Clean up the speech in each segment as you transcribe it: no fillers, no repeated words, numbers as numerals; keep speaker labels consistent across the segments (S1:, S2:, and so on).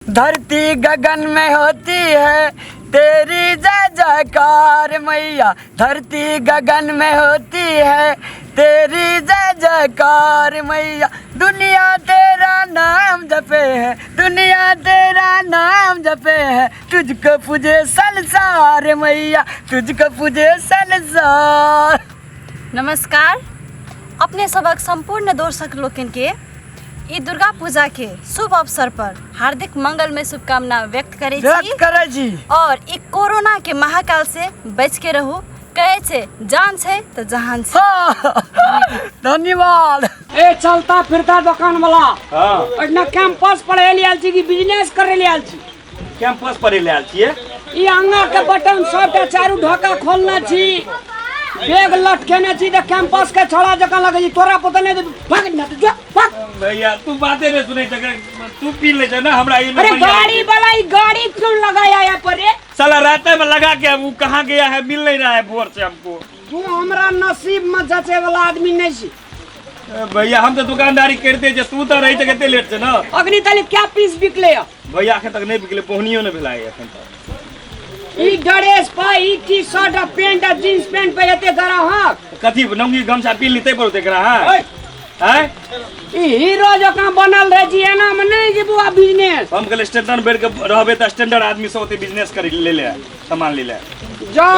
S1: धरती गगन में होती है तेरी जय जयकार मैया, धरती गगन में होती है तेरी जय जयकार मैया। दुनिया तेरा नाम जपे है, दुनिया तेरा नाम जपे है, तुझको पूजे संसार मैया, तुझको पूजे संसार।
S2: नमस्कार, अपने सबक संपूर्ण दर्शक लोकनि के ई दुर्गा पूजा के शुभ अवसर पर हार्दिक मंगलमय शुभकामना व्यक्त करै छी।
S1: व्यक्त करै छी।
S2: और ई कोरोना के महाकाल से बच के रहू, कहै छै जान छै तऽ जहान छै।
S1: हाँ, धन्यवाद।
S3: ए चलता फिरता दुकान वाला।
S4: हाँ।
S3: एहिना कैंपस पढ़े ले आयल छी कि बिजनेस करे ले आयल छी?
S4: कैंपस पढ़े ले आयल छियै।
S3: ई अंगा के बटन सबटा चारू ढोका खोलने छी, बैग लटकेने छी, तऽ कैंपस के छौड़ा जकाँ लगै छी। तोरा पता नहि, भाग न जो भाग।
S4: भैया तू बाते नहीं सुनै छै, तू पी ले छै ना हमरा ई
S3: अरे गाड़ी वाला ई गाड़ी क्यों लगाया है पर रे?
S4: साला रात में लगा के अब वो कहाँ गया है, मिल नहीं रहा है भोर से हमको।
S3: तू हमरा नसीब में जचे वाला आदमी नहीं छी।
S4: ए, भैया हम तो दुकानदारी करते छे, तू तो रही तो कते लेट छे ना।
S3: अग्नि तले क्या पीस बिकले है?
S4: भैया अखन तक नहीं बिकले, पहुनियो नहीं भेला है अखन तक।
S3: ई ड्रेस पर ई टी शर्ट आ पेंट आ जींस पेंट पे एते ग्राहक।
S4: कथी नंगी गमछा पी लेते पड़ते एकरा, हाँ? हैं?
S3: ई हीरो जकाँ बनल रहे छी, एना में नहीं जे बुआ बिजनेस।
S4: हम कहले स्टैंडर्ड बैठ के रहबे त स्टैंडर्ड आदमी सब ओते बिजनेस करी ले ले, सामान ले ले।
S3: जा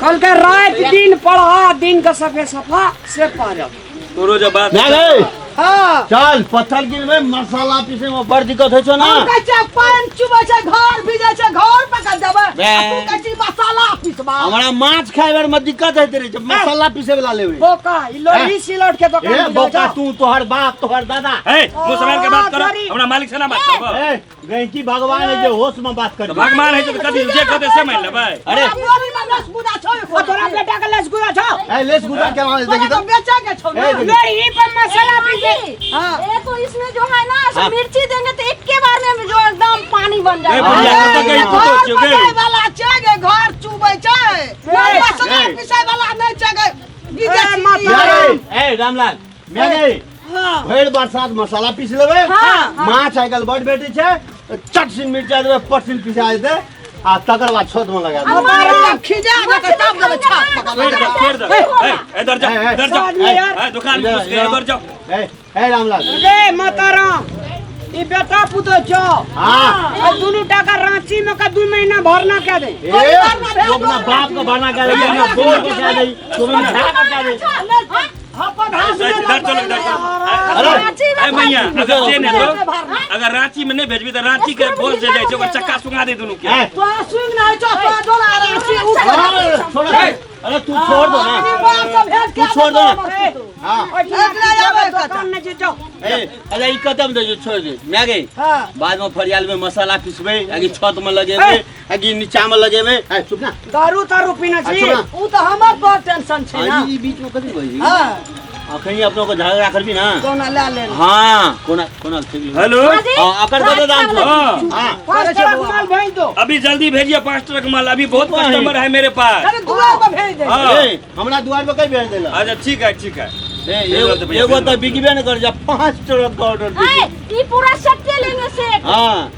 S3: कल के रात दिन पढ़ा, दिन के सफे सफा से पारल।
S4: तोरो जब बात
S5: नहीं, नहीं।
S3: हाँ।
S5: चल पत्थर गिरबे, मसाला पीसे में बड़ दिक्कत होय छौ ना।
S6: हम कहै छियै पानि चुबै छै, घर भीजै छै, घर पर कऽ देबै।
S5: बे।
S6: आ तू कहै छी मसाला पीसबा।
S5: हमरा माछ खाय बेर में दिक्कत होइत रहै छै, मसाला पीसे वाला लेबै।
S3: बोका, ई लोही सिलौट के दोकान
S5: ए,
S3: बुझाइ
S5: बोका,
S3: छौ।
S5: तू तोहर बाप तोहर दादा।
S4: ए, मुँह सम्हार के बात कर,
S3: अरे।
S4: हमरा मालिक से ना बात करबो।
S5: ए, गैंची भगवान है जे होश में बात कर।
S4: तो भगवान है तो कथी जे कहते से मान लेबै।
S5: अरे।
S6: तोरा बोली में रसगुल्ला छौ एको।
S3: आ तोरा बेटा के रसगुल्ला छौ?
S5: ए, रसगुल्ला केना देखी
S6: तोरा
S5: तो?
S6: तो बेचे के छौ ना।
S5: ए, देखी।
S3: लोही पर मसाला पीसे।
S6: हाँ।
S2: ए, तो इसमें जो है ना, सब
S5: हाँ।
S2: मिर्ची देंगे तो एक के बार में जो एकदम पानी बन जाएगा।
S4: ए, बुढ़िया,
S6: अरे,
S4: कतऽ गई?
S6: घर
S4: कतऽ छियौ गई?
S6: बजाय वाला छै गे, घर चुबै छै।
S3: ए,
S6: मसाला
S5: ए।
S6: पीसै वाला नहि छै गे।
S3: ए, माता।
S5: ए, रामलाल, मैं गई।
S3: हाँ।
S5: भरि बरसात मसाला पीस लेबै।
S3: हाँ।
S5: माछ आइ काल्हि बड भेटै छै, चट सिन मिरचाइ देबै, पट सिन पिसा जेतै आ तकर बाद छत में लगा देबै।
S6: हमारा खिजा के तब देबै छाप पकड़।
S4: छोड़ दे, छोड़ दे। ए, इधर जा,
S5: ए, ए,
S4: इधर जा।
S3: साथ में यार।
S4: ए, दुकान में घुस गए, इधर जाओ।
S5: ए, ए, रामलाल।
S3: रे माताराम, ई बेटा पुतोह छौ।
S5: हाँ।
S3: आ दुनू टाका रांची में का 2 महीना भरना कह दे।
S5: ए, तू अपना बाप के भरना कह दे, अपना बोल के कह दे, तू अपना झा के कह दे।
S4: इधर चलो, इधर चलो।
S5: अरे,
S4: ए मैया, अगर से नहीं तो अगर रांची में नहीं भेजबी तो रांची के बस जे जाय छै ओकर चक्का सुंगा दे दुनू के।
S5: ए,
S6: तोरा सुन नहि छौ, तोरा डोला रांची उठ।
S5: अरे, छोड़ दे। अरे तू छोड़ दो ना,
S6: अपनी बाप से भेज के
S5: तू छोड़ दो ना। हाँ।
S6: एकरा आबै कतऽ?
S3: दुकान नहि छै, जाओ।
S5: ए, अरे ई कतम दे जो छोड़ दे। मैं गई।
S6: हाँ।
S5: बाद में फरियाल में मसाला पिसबै, आगे छत में लगेबै, आगे नीचा में लगेबै। ए, चुप ना।
S3: दारू तारू पीना छी।
S5: चुप ना।
S6: उ तऽ हमर पर टेंशन छै ना।
S5: ई बीच में कथी भइल?
S6: हाँ।
S5: अखन अपनो को झगड़ा करबी ना।
S6: कोना लए ले।
S5: हाँ, कोना कोना ठीक ले।
S4: हेलो।
S5: हाँ, अकर कते दाम छौ?
S4: हाँ।
S5: हाँ।
S3: 5 ट्रक माल भेज दो।
S4: अभी जल्दी भेजिए 5 ट्रक माल, अभी बहुत
S5: वही।
S4: कस्टमर है मेरे पास।
S6: अरे दुआर पर भेज दे।
S4: हाँ।
S5: ए, हमरा दुआर पर कहीं भेज देला?
S4: अच्छा ठीक है, ठीक है।
S5: ए, एगो तो बिकबे न कर जा, 5 ट्रक का ऑर्डर
S2: ए, ई पूरा सेटे लेंगे सेट।
S5: हाँ।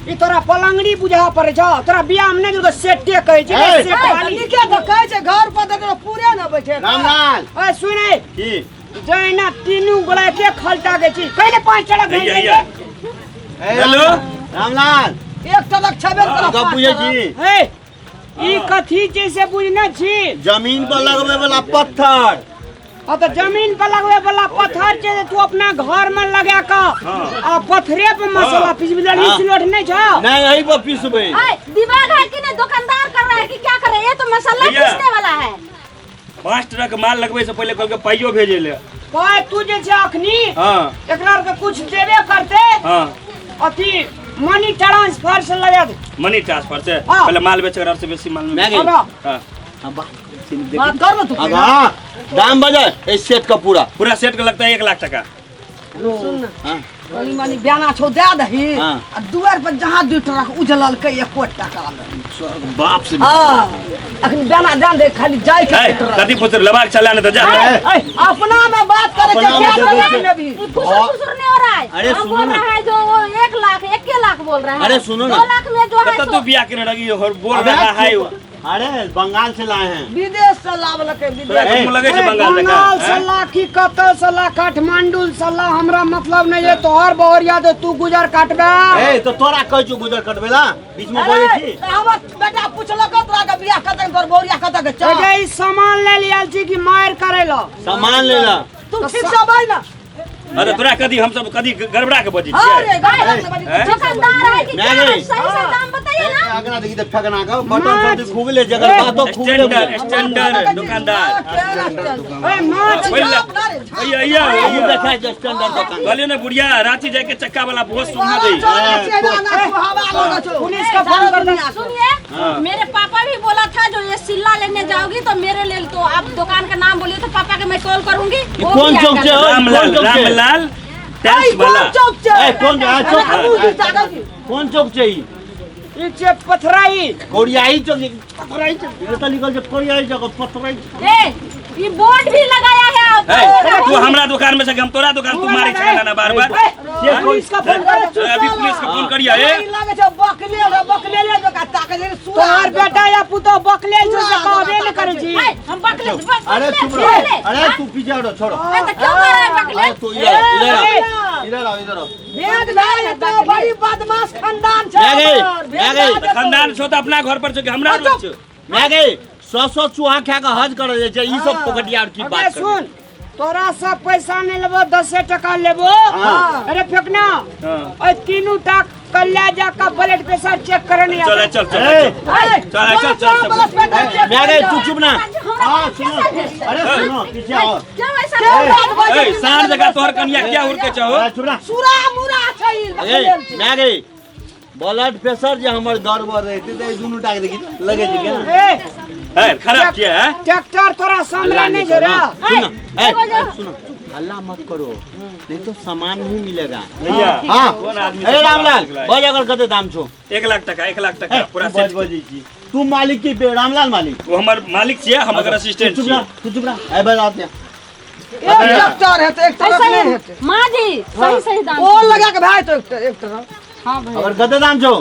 S3: ई तोरा पलंगड़ी बुझा पड़े छौ, तोरा बियाह में नहि देलकौ सेटे कहै छै,
S5: ए।
S3: सेट वाली।
S6: नीके तऽ कहै छै घर पर तऽ तोरा पूरे न बैठे।
S5: रामलाल।
S3: ए, सुनै।
S5: की?
S3: जहिना तीनू गोला के खलटा के छी, कहिले 5 ट्रक भेज
S4: हैया,
S3: दे।
S4: हैया।
S5: ए,
S4: हेलो।
S5: रामलाल।
S6: 1 ट्रक छेबे करऽ।
S5: गप बुझै छी?
S3: ए, ई कथी छै से बुझने छी?
S5: जमीन पर लगबै वाला पत्थर।
S3: हाँ तो जमीन पर लगवे वाला पत्थर छै तू अपना घर में लगा के आ पत्थरे पर मसाला पिसबी लड़ी
S5: हाँ।
S3: सिलोट नहीं छौ।
S5: नहीं, यही पर पिसबै।
S2: ए, दिमाग है कि नहीं? दुकानदार कर रहा है कि क्या कर रहा है? ये तो मसाला
S4: भैया।
S2: पीसने वाला है।
S4: 5 ट्रक माल लगबै से पहिले कहलकै पाइयो भेजै ले।
S3: पाइ तू जे छै अखनी,
S4: हाँ।
S3: एकरा आर के कुछ देबे करते।
S4: हाँ।
S3: अथी मनी ट्रांसफर से लगा दे।
S4: मनी ट्रांसफर से?
S3: हाँ।
S4: पहले माल बेच कर से बेसी माल
S5: मैं गई।
S3: हाँ।
S4: हाँ।
S5: हाँ, बात
S6: बात कर ना तू।
S5: अब हाँ, दाम बजा इस सेट का पूरा।
S4: पूरा सेट का लगता है 1 लाख टका।
S6: सुन ना।
S5: हाँ।
S6: कनी मनी बयाना छौ दे दही।
S5: हाँ।
S6: आ दुआर पर जहाँ 2 ट्रक उजललकै एको टका नहि।
S5: बाप से।
S6: हाँ। अखन बयाना दे दे, खाली जाय के
S4: ए,
S6: ट्रक।
S4: कथी पुत्र लबाक चला नहीं तो जा।
S5: ए,
S6: ए, अपना में बात करे छै,
S5: अपना में
S6: क्या
S5: देखै
S6: करे
S5: छै।
S6: ने भी।
S2: ये फुसुर फुसुर नहीं हो रहा है।
S5: अरे
S2: हम
S5: सुनो
S2: बोल
S5: ना।
S2: रहा है जो वो 1 लाख एक
S7: बोल रहा है।
S5: अरे सुनो ना।
S7: 2 लाख में जो है
S4: कतऽ तू
S7: सो
S4: बियाह केने रही और बोल
S5: अबे
S4: रहा है
S5: चुप। अरे बंगाल से लाए हैं।
S6: विदेश से लावलकै
S4: तोरा
S6: विदेश।
S4: के मुँह लगै छै बंगाल जकाँ,
S3: बंगाल
S4: हैं?
S3: से ला की कतऽ से ला, काठमांडू से ला, हमरा मतलब नहीं है। तोहर बहुरिया दे तू गुजर काटबे।
S5: ए तो तोरा कहै छौ गुजर कटबेला बीच में
S6: अरे
S5: बजै छी।
S6: तऽ हमर बेटा पुछलक तोरा के बियाह कतऽ तोर बहुरिया कतऽ के चल।
S3: अगे ई सामान ले लियल छी कि मार करे ला?
S5: सामान ले ला।
S6: तू ठीक से बाज ना।
S4: अरे तोरा कदी हम सब कदी गड़बड़ा के बजै छियै?
S6: अरे गड़बड़ा के बजै छी।
S7: दुकानदार है कि
S5: मैं
S7: क्या है?
S5: गई।
S7: सही से दाम बताइए ना।
S5: अगला देखी तऽ फेकना के बटन सब खुगले जगह बातो खुगले।
S4: स्टैंडर्ड स्टैंडर्ड दुकानदार।
S3: ए माछ
S4: पहिले अइया अइया
S5: हमहूँ देखा छै स्टैंडर्ड दुकान।
S4: कहलियो ने बुढ़िया रांची जाके चक्का वाला बहुत सुना दे।
S3: पुलिस का फोन कर दे।
S7: सुनिए, मेरे पापा भी बोला था जो ये सिल्ला लेने जाओगी तो मेरे ले तो आप दुकान का नाम बोलिए तो पापा के मैं कॉल करूंगी।
S5: ई
S7: वो
S5: कोन
S7: भी
S5: चौक
S7: आएगा।
S5: छै? ओ,
S4: रामलाल
S5: कोन चौक छै?
S4: रामलाल टाइल्स वाला।
S6: चौक छै।
S5: ए कोन आ चौक कोन चौक छै ई?
S3: ई छै पथराई।
S5: कोरियाही चौक छै, पथराही चौक एतऽ लिखल छै कोरियाही चौक पथराही चौक।
S7: ए, ये बोर्ड भी लगाया है आप।
S4: ए, तू हमरा दुकान में से हम तोरा दुकान तू मारै छै ना बार बार।
S5: से
S3: पुलिस का फोन कर दे।
S4: अभी पुलिस के फोन करिया। ए
S6: लागे छै बकले रे बकले रे जका ताके जे सुरा।
S3: तोहर बेटा या पुतोह बकले छै से कहबे ने करै छी।
S7: ए, हम बकले बकले
S5: अरे चुप रहो।
S7: बकले।
S5: अरे तू पीछे हटो छोड़ो।
S7: ए, तो क्यों कर रहे हैं बकले?
S5: अरे तू इधर इधर आओ, इधर आओ इधर आओ।
S6: भेद भाई तो बड़ी बदमाश खानदान छै।
S5: मैं गई,
S6: हमर,
S5: मैं
S6: भेद
S5: गई।
S6: भाई तो-
S4: खानदान छौ तऽ अपना घर पर छौ कि हमरा रोज छौ?
S5: मैं गई सौ सौ चूहा खा के हज कर जाइ छै ई सब फोकटिया और की
S3: अबे
S5: बात कर।
S3: सुन, तोरा सब पैसा नहीं लेबो, 10 टका लेबो।
S5: हाँ।
S3: अरे फेकना, ओए तीनू टा कल्ला जा का ब्लड प्रेशर चेक करने
S4: चल
S3: आबे।
S4: चल चल
S5: ए,
S4: चल चल चल चल।
S6: ब्लड प्रेशर चेक
S5: मैं गई तू चुप ना।
S7: हमरा
S5: हाँ सुनो, अरे सुनो पीछे आओ।
S7: क्यों ऐसा
S6: क्यों
S7: बोल रहे हैं?
S6: बात बजै
S4: ए साँझ जगह तोहर कनिया क्या उड़के छौ?
S5: अरे चुप ना।
S6: सुरा मुरा छै ई
S5: ए
S6: बकलेल छै।
S5: मैं गई ब्लड प्रेशर जे हमर गड़बड़ रहते तऽ ई दुनू टा के देखी लगे छै केना।
S3: ए
S4: ए खराब किया है?
S3: ट्रैक्टर तोरा सामने नहीं छै रे।
S5: सुनो ए सुनो हल्ला मत करो नहीं तो सामान नहीं मिलेगा।
S4: भैया
S5: हाँ
S4: कोन आदमी
S5: ए रामलाल बज अगर कते दाम छौ?
S4: 1 लाख टका 1 लाख टका पूरा
S5: बज
S4: सेट।
S5: बजै छी तू मालिक की रामलाल मालिक?
S4: वो हमर मालिक छियै, हम अगर असिस्टेंट
S5: तू चुप
S4: छियै।
S5: रह तू चुप रह ए बज आते
S6: एक ट्रैक्टर हेतै एक ट्रक
S7: ऐसा
S6: नहि
S7: ही
S6: हेतै।
S7: माँ जी सही सही दाम।
S6: ओ लगा के भाई तो एक ट्रक।
S7: हाँ भाई
S5: अगर कते दाम छौ?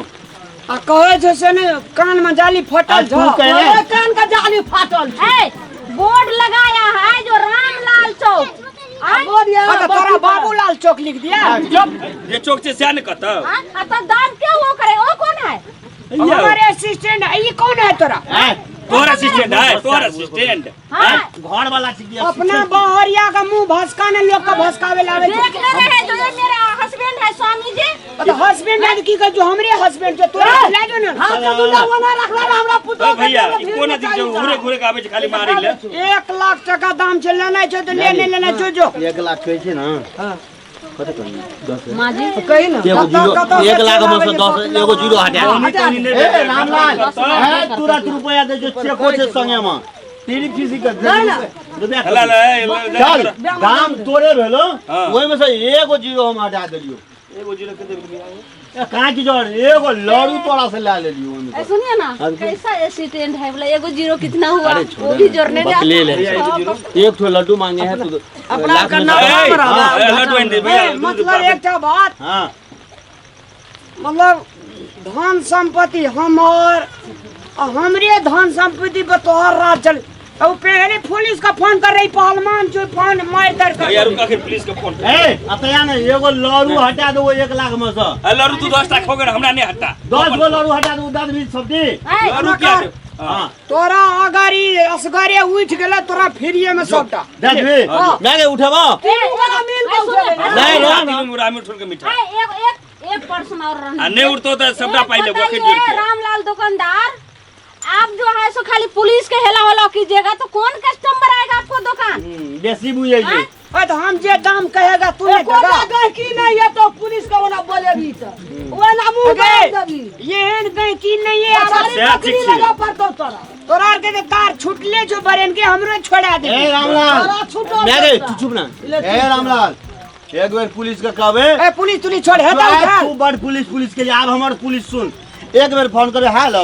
S3: आ कहै छै से ने कान में जाली फटल
S5: आ तू
S3: छौ।
S5: कहले
S6: ओए कान के जाली फाटल छै।
S7: ए, बोर्ड लगाया है जो रामलाल चौक। आय,
S6: बोर्ड ये
S3: अच्छा तोरा बाबूलाल चौक लिख दिया।
S4: जे चौक छै सएह ने कहतौ।
S7: हाँ, आ तो दाम क्यों वो करे? वो कौन है?
S3: हमारे असिस्टेंट है, ई कौन है तोरा?
S5: ए
S4: तोहर असिस्टेंट है, तोहर असिस्टेंट।
S7: हाँ
S5: घर वाला छी
S3: अपना बहरिया का मुंह भसका ने लोग का भसकावे लावे छै।
S7: देख ले रहे हैं जो ये मेरा हस्बैंड है स्वामी जी।
S3: तो हस्बैंड है की कह जो हमरे हस्बैंड छै तोरा ले जो ने।
S6: हां तो दुना वना रखला रे हमरा पुतोह
S4: ओ भैया ई कोन अथी छै घुरे घुरे के आबै छै खाली मारै ले।
S3: 1 लाख टका दाम छै, लेना छै तो ले, नहीं लेना छै जो।
S5: 1 लाख कहै छै ना। हां कते कहनी 10
S7: माँ जी
S6: कही ना
S5: एगो जीरो
S3: कतऽ से
S5: 1 लाख में से
S3: चलाबै
S5: 10
S3: छै,
S5: एगो जीरो हटा
S4: तोहनी तोहनी नहि
S5: ए
S4: भेटै।
S5: रामलाल ए तुरंत रुपया दे जो चेको छै संगे में तेरी फीसी के रुपया
S4: हला ला, ए, ला,
S5: चल दाम तोरे भेलो
S4: हाँ।
S5: ओहि में से एगो जीरो हम हटा देलियो।
S4: एगो जीरो कते भेल भैया?
S5: ए कहाँ की जोड़ एगो लड़ू तोरा से ला लेलियो ओहिमे
S7: ए,
S5: से।
S7: सुनिए ना कैसा असिस्टेंट है? बोला एगो जीरो कितना हुआ
S5: अरे छोड़ो
S7: वो भी
S5: ना,
S7: जोड़ने जा।
S5: बकले ले। एक ठो लड्डू मांगे हैं तो
S6: अपना
S5: लाख
S6: का
S5: में
S6: नाम
S5: से-
S4: ए,
S6: रहा।
S4: ए, लड्डू आनि दे भैया।
S3: ए, मतलब एकटा बात,
S5: हाँ
S3: मतलब धन संपत्ति हमर आ हमरे धन संपत्ति पर तोहर राज चल। अब पहले पुलिस का फोन कर रही पहलवान जो फोन मार दर कर।
S4: भैया रुक आखिर पुलिस के फोन कर।
S5: ए अतया ने एगो लड़ू हटा दो 1 लाख में से।
S4: ए, लड्डू तू 10 टा खोगे हमरा नहीं हटा।
S5: 10 गो लड़ू हटा दो 10 20 सब दी।
S4: लड्डू क्या दे? हाँ।
S3: तोरा अगर ई असगरे उठ गेले तोरा फ्रीए में सबटा।
S5: दे दे मैं के उठेबो नहीं
S4: नहीं
S5: रे
S4: तीनू मुरा में उठल के मिठाई।
S7: ए, एक एक एक पर्सन और रहने
S4: आ नहीं उठतो तो सबटा पाइ लेबो
S7: बताइए,
S4: अखन जोड़ के।
S7: रामलाल दुकानदार आप जो है सो खाली पुलिस के हेला होला कीजिएगा तो कौन कस्टमर आएगा आपको दुकान?
S5: बेसी बुझै छै।
S3: ए तो हम जे दाम कहेगा तू नहीं
S6: कोना
S3: देगा।
S6: गहकी नहीं है तो पुलिस के ओना बोलेबी त ओना मुंह
S3: अगे,
S6: बंद देबी।
S3: एहन गहकी नहीं है।
S6: सारी
S4: सएह
S6: बकरी
S4: ठीक छै।
S6: लगा पड़तौ तोरा।
S3: तोरा आर के तार छुटले जो बरेन के हमरो छोड़ा दे।
S5: ए रामलाल
S6: तोरा छूटल
S5: मैं गे
S6: सबटा।
S5: तू चुप ना। ए रामलाल एक बेर पुलिस के कहबे।
S3: ए पुलिस तुलिस छोड़ हेता उठा।
S5: तू बड़ पुलिस पुलिस के लिए आब हमर पुलिस सुन। एक बेर फोन करे हेलो।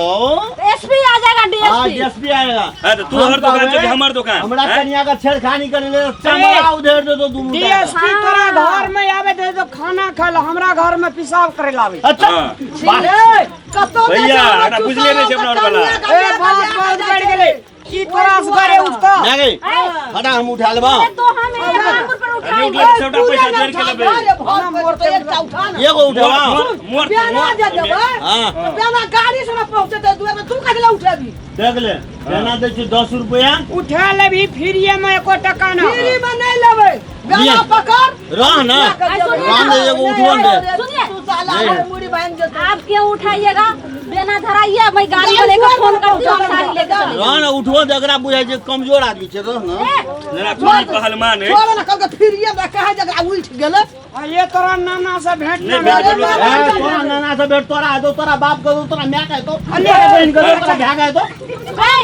S7: डीएसपी आ जाएगा।
S5: हाँ,
S7: डीएसपी।
S5: डीएसपी आएगा।
S4: हाँ, तो तू हर दुकान छौ कि हमर दुकान?
S5: हमरा
S4: हैं?
S5: कनिया का छेड़खानी करे ले चमड़ा उधेड़ दे तो दुनू टा।
S3: डीएसपी तोरा घर में आवे दे तो खाना खाए ला, हमरा घर में पेशाब करे लावे।
S5: अच्छा।
S4: हाँ।
S6: ए, कतौ
S4: भैया,
S6: जाइ छै, हमरा
S4: एकरा बुझले नहि छै अपना आओर वाला।
S6: कनिया के
S3: ए, बात बहुत बढ़ गेलै। की तोरा से घरे उठता?
S5: ना गई, हटा, हम उठा लेबा।
S7: तो हम एक आंगुर पर
S4: नहीं
S7: उठाएंगे।
S4: उठले तऽ सबटा पैसा जोड़ि के लेबै।
S6: एकटा उठा ना।
S5: एगो उठेबा।
S4: मोर
S6: बेना जे देबै,
S5: हाँ।
S6: तऽ बेना गाड़ी से ना पहुंचेतै दुआर पर, तू कथी लए उठेबी?
S5: देख ले, बेना दै छी 10 रुपया।
S3: उठा लेबही फ्रीए में, एको टका ना।
S6: फ्री में नहीं लेबै, बेना
S5: लिअ।
S6: पकड़।
S5: रह ना।
S7: सुनिए।
S5: राम दे, एगो उठबो ने।
S7: सुनिए।
S6: तू साला
S5: नहीं।
S6: हमर मुड़ी बांधि जेतौ।
S7: आप क्यों उठाइएगा? बेना धराइए, मैं गाड़ी को लेकर फोन करती हूँ, आप साड़ी लेकर चले।
S5: रह ना, उठबो दे। एकरा बुझाइ छै कमजोर आदमी छै, रह ना।
S4: जरा चोरी पहलमान है।
S6: छोड़ ना, कहलकै फ्रीए में, कहै जकरा उठि गेलै।
S3: आ ये तोरा नाना से भेंट
S4: नहीं
S3: ना।
S4: भेंट भेलो।
S5: ए, तोरा नाना से भेंट तोरा हेतौ, तोरा बाप के हेतौ, तोरा my के हेतौ, तोरा बहिन के हेतौ, तोरा भाय के हेतौ।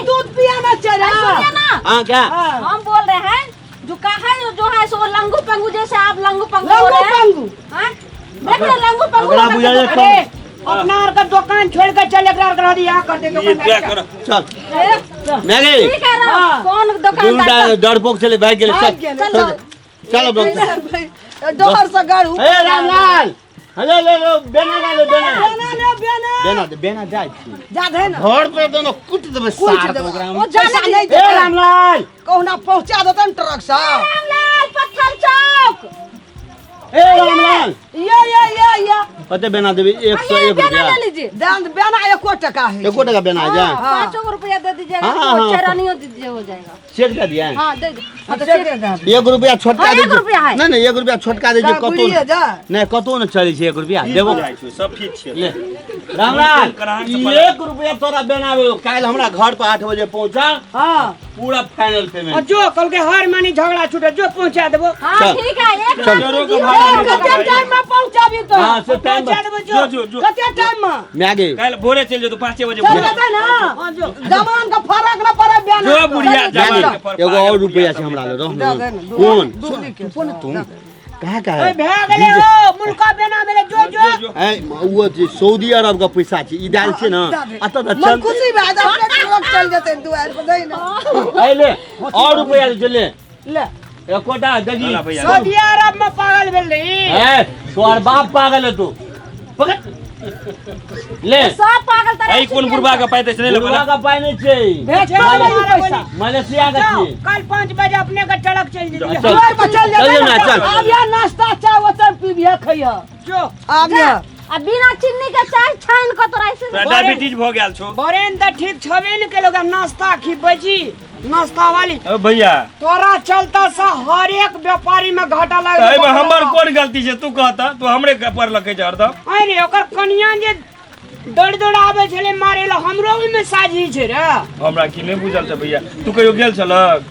S6: दूध पिया ना चढ़ा।
S7: सुनिए ना।
S5: हाँ, क्या?
S7: हम बोल रहे हैं जो कहा है जो है सो लंगू पंगू, जैसे आप लंगू पंगू हो
S6: लंगू
S7: रहे हैं।
S6: पंगू।
S7: हाँ? देख रहे हैं, लंगू पंगू
S5: अगला
S7: होकर
S5: बुझाइए
S7: के
S5: कम।
S3: अपना आर का दुकान छोड़ के चल, एकरा आर के यहाँ कर दे।
S4: ये
S3: दुकान
S4: क्या कर?
S5: चल मैं गई।
S7: ठीक है ना, कौन
S5: दुनू
S7: दुकानदार?
S5: टा डरपोक छलै, भागि गेलै।
S6: भागि
S5: चल।
S6: गेलै।
S5: चल चल डॉक्टर।
S6: डोहर से गढ़ू।
S5: ए रामलाल, हेलो, ले लो बेना, ले बेना।
S6: बेना ले बेना।
S5: बेना दे, बेना जाइ छी।
S6: जा दे ना।
S5: घर पर देनो कुट देबै सार
S6: देबै।
S5: ओकरा।
S7: वो जाने
S6: पैसा नहीं
S5: ए
S6: देतै।
S5: रामलाल।
S6: कहुना पहुंचा देतै ने ट्रक से।
S7: रामलाल, पत्थर चौक।
S5: ए रामलाल।
S6: ये ये ये ये।
S5: कते बेना देबै? 101
S7: बेना
S5: रुपया।
S7: ले लीजिए।
S6: दान बेना एको टका है।
S5: एको टका बेना जा।
S7: पाँचों रुपया दे दीजिएगा।
S5: हाँ,
S7: तो
S5: हाँ,
S7: चरानियो दीजिए, हो जाएगा।
S5: चेक दे दिया।
S7: हाँ, दे दे। हाँ, तो चेक।
S5: 1 रुपया छोटका
S7: हाँ,
S5: दै
S7: एक रुपया है।
S5: नहि नहि, 1 रुपया छोटका दै छै कतौ।
S6: बुझिए जा।
S5: नहि, कतौ नहि चलै छै, 1 रुपया देबो।
S4: जाइ छी, सब ठीक छै।
S5: ले रामलाल।
S4: ग्राहक से
S5: ई 1 रुपया तोरा बेना काल्हि हमरा घर पर 8 बजे पहुंचा।
S3: हाँ।
S5: पूरा फाइनल
S3: और
S5: पेमेंट।
S3: जो कल के हर मानी झगड़ा छूटे, जो पहुंचा देबो।
S7: हाँ।
S5: चल।
S7: ठीक है, एक
S5: चल।
S7: लाख
S4: चोरों
S7: दीजिए।
S4: का भाड़ा।
S6: कते टाइम में पहुंचाबी तो?
S5: हाँ, से टाइम।
S3: पहुंचा देबो।
S4: जो
S3: जो।
S4: जो जो।
S6: कते टाइम में?
S5: मैं गई।
S4: काल्हि भोरे चलि जेतौ, 5 बजे
S6: चल
S4: भोरे।
S6: जेतै ना।
S3: हाँ, जो।
S6: जमान के फरक ना पड़े बेना।
S4: जो बुढ़िया
S5: मैं
S4: जवान
S5: गई।
S4: के पर
S5: एगो और
S4: पागल
S5: रुपया
S4: बुढ़िया
S5: छै हमरा लग, रह।
S6: दे दे ने,
S5: कोन?
S6: दुबली के।
S5: कोन तू कहाँ का
S3: ओए
S5: है?
S3: भए गेलै ओ मुल्का बेना भेलै, जो जो।
S4: जो।
S5: ए, ओ जे सऊदी अरब के पैसा छै, ई दाल छै ने अतऽ तऽ
S6: मन
S5: चल।
S6: खुशी भए जाय, अपने ट्रक चल जेतै दुआर पर दै ना।
S5: ए ले, और रुपया ले ले।
S6: ले।
S5: एकोटा देखी।
S4: चला भैया।
S3: सऊदी अरब में पागल भेल रही।
S5: ए, तोहर बाप पागल है, तू पकड़ ले।
S7: सब पागल तरह।
S4: एहि कोन बुढ़बा के पाइ दै छै? नहि
S5: बुढ़वा
S4: लेबै।
S5: का पाइ नहि छै।
S6: भेज दे पैसा।
S5: मलेशिया के
S3: जाओ
S5: छै।
S3: कल 5 बजे अपने के ट्रक चल जेती।
S5: चल।
S6: दुआर पर चल
S5: चल
S6: जेतै
S5: ना,
S6: ना।
S5: चल।
S6: आब या नाश्ता चाय ओतै पीबिहे खइह।
S3: जो।
S6: आब या।
S7: आ बिना चीनी के चाय छान के तोरा ऐसे।
S4: तोरा डायबिटीज भऽ गेल छौ।
S3: बरेन तऽ ठीक छबे ने केलक, नाश्ता खिबै छी नाश्ता वाली।
S4: ओ भैया।
S3: तोरा चलता से हर एक व्यापारी में घाटा
S4: तऽ एहिमे
S3: लागि।
S4: हमर कोन गलती छै? तू कहता, तू हमरे पर लकै छै हरदम।
S3: अरे, ओकर कनिया जे दौड़ दौड़ आबै छलै मारे ला, हमरो ओहिमे साझी छै रे।
S4: हमरा की नहि बुझल छै भैया, तू कहियो गेल छलक?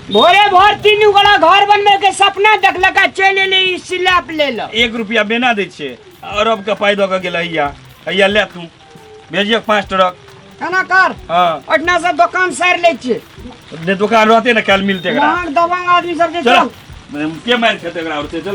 S3: भोरे भोर तीनू गोला घर बनबै के सपना देखलक आ चलि एलै ई स्लैब ले ल।
S4: 1 रुपया बेना दै छियै, अरब के पाइ दऽ के गेल। हैया हैया, ले तू भेजिए पाँच ट्रक।
S3: एना कर।
S4: हाँ।
S3: ओहिठिना से दोकान सारि लै छियै।
S4: ने दोकान रहते ने काल्हि मिलते एकरा।
S3: महग दबंग आदमी सब जे।
S4: चल।
S3: चल।
S4: के मारि खेतै एकरा और से, चल।